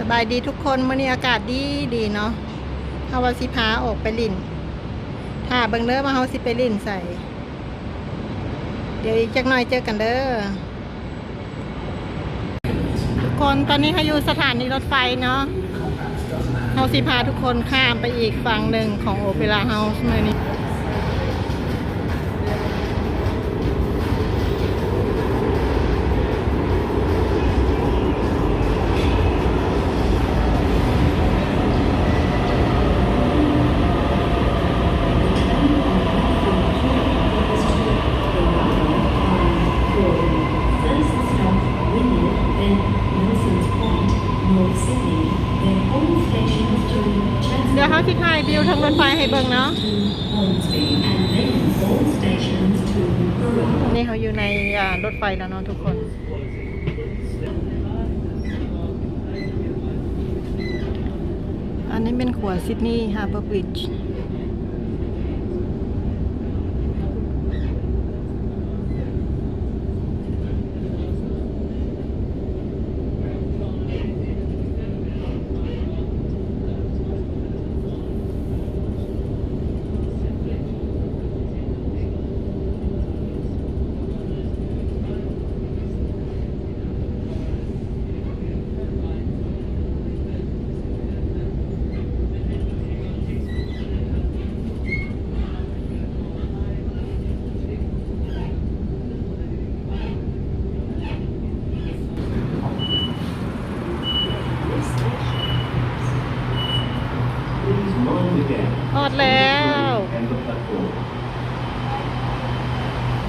ສະບາຍດີທຸກຄົນ, ມື້ນີ້ອາກາດດີດີເນາະ. ເຮົາວ່າຊິພາອອກໄປຫຼິ້ນ, ຖ້າເບິ່ງເດີວ່າເຮົາຊິໄປຫຼິ້ນໃສ. ດຽວອີກຈັກໜ່ອຍເຈີກັນເດີ. ທຸກຄົນ, ຕອນນີ້ເຮົາຢູ່ສະຖານີລົດໄຟເນາະ. ເຮົາຊິພາທຸກຄົນຂ້າມໄປອີກຝັ່ງໜຶ່ງຂອງ Opera House ມື້ນີ້. First stop, Wynyard, then Milsons Point, North Sydney, then all stations to Chatswood. ດຽວເຮົາຊິຖ່າຍວິວທາງລົດໄຟໃຫ້ເບິ່ງເນາະ. Hornsby, and then all stations to Burrard. ນີ້ເຮົາຢູ່ໃນ ອາ ລົດໄຟແລ້ວເນາະທຸກຄົນ. ອັນນີ້ແມ່ນຂົວ Sydney Harbour Bridge. ຮອດແລ້ວ.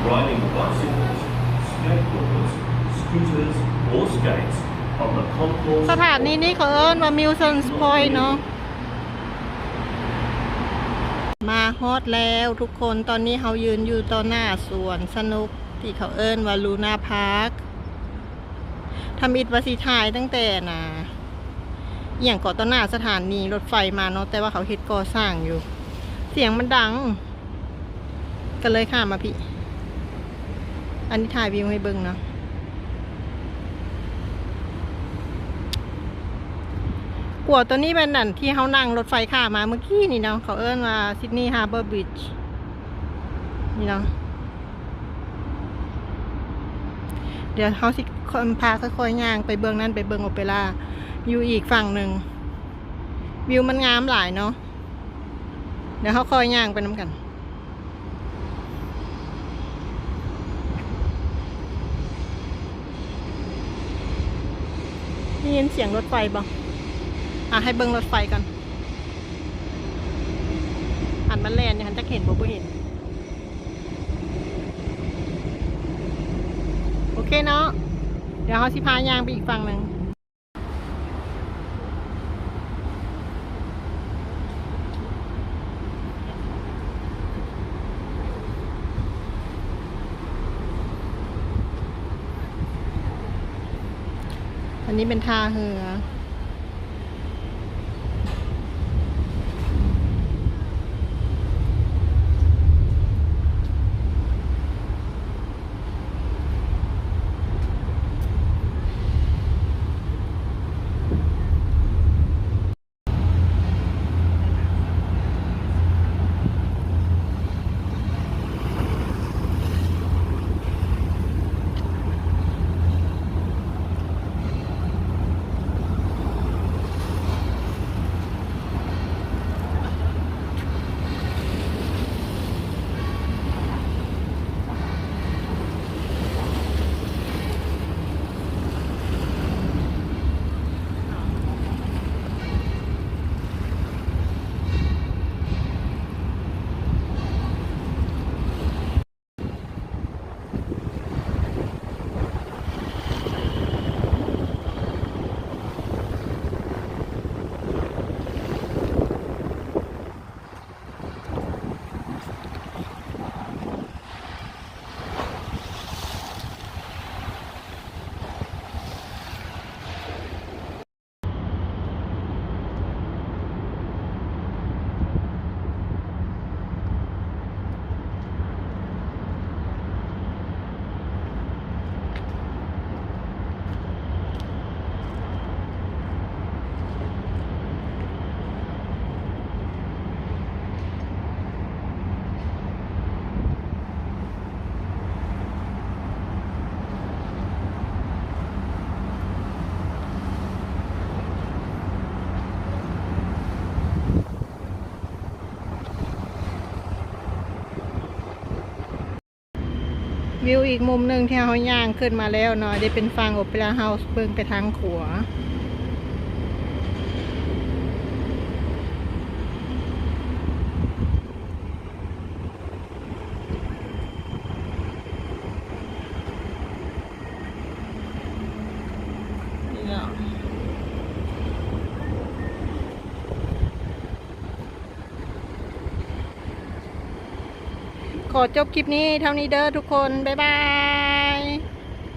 Riding bicycles, skateboarders, scooters or skates on the concourse. ສະຖານີນີ້ເຂົາເອີ້ນວ່າ Milsons Point ເນາະ. ມາຮອດແລ້ວທຸກຄົນ, ຕອນນີ້ເຮົາຢືນຢູ່ຕໍ່ໜ້າສວນສະໜຸກທີ່ເຂົາເອີ້ນວ່າ Luna Park. ທຳອິດວ່າຊິຖ່າຍຕັ້ງແຕ່ນະ ອີ່ຫຍັງເກາະ ຕໍ່ໜ້າສະຖານີລົດໄຟມາເນາະ, ແຕ່ວ່າເຂົາເຮັດກໍ່ສ້າງຢູ່ ສຽງມັນດັງ ກໍເລີຍຂ້າມມາພີ້. ອັນນີ້ຖ່າຍວິວໃຫ້ເບິ່ງເນາະ. ຂົວຕົວນີ້ແມ່ນອັນທີ່ເຮົານັ່ງລົດໄຟຂ້າມມາເມື່ອກີ້ນີ້ເນາະ, ເຂົາເອີ້ນວ່າ Sydney Harbour Bridge ນີ້ເນາະ. ດຽວເຮົາຊິ ຄ່ອຍ ພາຄ່ອຍໆຍ່າງໄປເບື້ອງນັ້ນ, ໄປເບິ່ງໂອເປຣາຢູ່ອີກຝັ່ງໜຶ່ງ. ວິວມັນງາມຫຼາຍເນາະ. ດຽວເຮົາຄ່ອຍຍ່າງໄປນຳກັນ. ໄດ້ຍິນສຽງລົດໄຟບໍ່? ອ່ະ ໃຫ້ເບິ່ງລົດໄຟກ່ອນ. ອັນມັນແລ່ນຢູ່ຫັ້ນ ຈັກເຫັນບໍ່ ບໍ່ເຫັນ. ໂອເຄເນາະ, ດຽວເຮົາຊິພາຍ່າງໄປອີກຝັ່ງໜຶ່ງ. ອັນນີ້ເປັນທ່າເຮືອ. ເ ວິວອີກມຸມໜຶ່ງທີ່ເຮົາຍ່າງຂຶ້ນມາແລ້ວເນາະ ໄດ້ເປັນຝັ່ງ Opera House ເບິ່ງໄປທາງຂວາ. ນີ້ເນາະ ຂໍຈົບຄລິບນີ້ເທົ່ານີ້ເດີທຸກຄົນ ບາຍບາຍ.